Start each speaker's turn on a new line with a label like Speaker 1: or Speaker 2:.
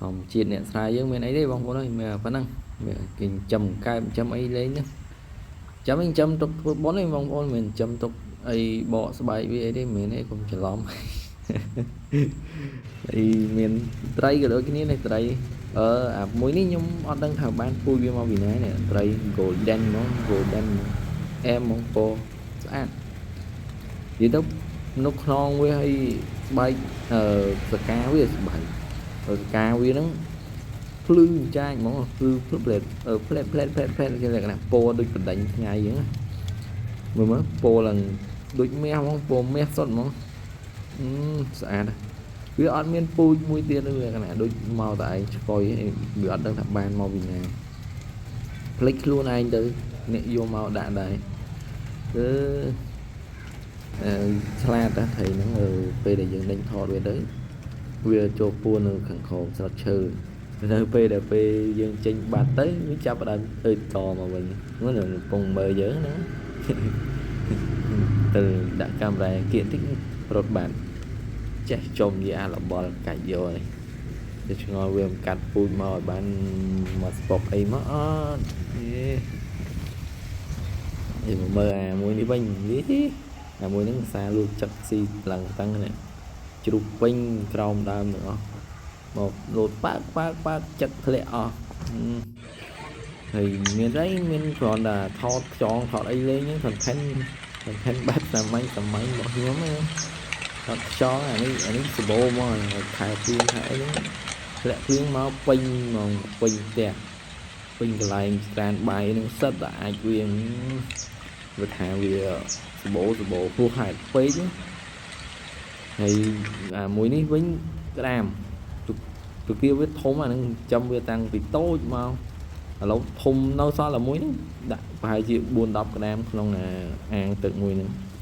Speaker 1: ម្មជាតិអ្នកស្រែយើងមានអីទេបងប្អូនអើយមានប៉ុណ្ណឹងមានគេចិញ្ចឹមកែបចិញ្ចឹមអីលេងហ្នឹងចាំចិញ្ចឹមទុកធ្វើបុណ្យឯងបងប្អូនមិនចិញ្ចឹមទុកអីបកស្បែកវាអីទេមិនមែនទេកុំច្រឡំ អីមានត្រីក៏ដូចគ្នានេះត្រីអឺអាមួយនេះខ្ញុំអត់ដឹងថាបានពូជវាមកពីណានេះត្រី golden ហ្មង golden ហ្មងអែមហ្មងពណ៌ស្អាតនិយាយទៅនៅខ្នងវាឲ្យស្បែកអឺសកាវាស្បែកសកាវាហ្នឹងភ្លឺចាញហ្មងភ្លឺភ្លឺផ្លែផ្លែផ្លែផ្លែផ្លែគេលក្ខណៈពណ៌ដូចបណ្ដេញថ្ងៃអញ្ចឹងមើលមើលពណ៌ឡើងដូចមាសហ្មងពណ៌មាសសុទ្ធហ្មងអឺស្អាតណាស់ វាអត់មានពូជមួយទៀតលក្ខណៈដូចមកតែឯងឆ្កុយវាអត់ដឹងថាបានមកពីណាភ្លេចខ្លួនឯងទៅអ្នកយកមកដាក់ដែរគឺអឺឆ្លាតណាស់ត្រីហ្នឹងពេលដែលយើងដេញថតវាទៅវាចូលពួននៅខាងក្រោមស្លឹកឈើនៅពេលដែលពេលយើងចេញបាត់ទៅវាចាប់ផ្ដើមអើតមកវិញហ្នឹងកំពុងមើលយើងណាទៅដាក់កាមេរ៉ាគៀកតិចរត់បាត់ ចេះចំជាអារបល់កាច់យកនេះទៅឆ្ងល់វាមិនកាត់ពូជមកឲ្យបានមកស្ពកអីមកអត់យេអីមកមើលអាមួយនេះវិញយេអាមួយហ្នឹងភាសាលូកចឹកស៊ីឡើងតឹងនេះជ្រុះពេញក្រោមដើមទាំងអស់មកលោតប៉ាកប៉ាកប៉ាកចឹកធ្លាក់អស់ហើយមានអីមានគ្រាន់តែថតខ្យងថតអីលេងហ្នឹង content បែបសាមញ្ញសាមញ្ញរបស់ខ្ញុំហ្នឹង ថតខ្យងអានេះអានេះសបោមកខែភ្លៀងខែអីហ្នឹងធ្លាក់ភ្លៀងមកពេញហ្មងពេញផ្ទះពេញកន្លែងស្រានបាយហ្នឹងសិតតែអាចវាវាថាវាសបោសបោពោះហេតុពេកហើយអាមួយនេះវិញក្តាមទុគាវាធំអាហ្នឹងចាំវាតាំងពីតូចមកឥឡូវធំនៅសល់តែមួយហ្នឹងដាក់ប្រហែលជា4 10ក្តាមក្នុងអាងទឹកមួយហ្នឹង។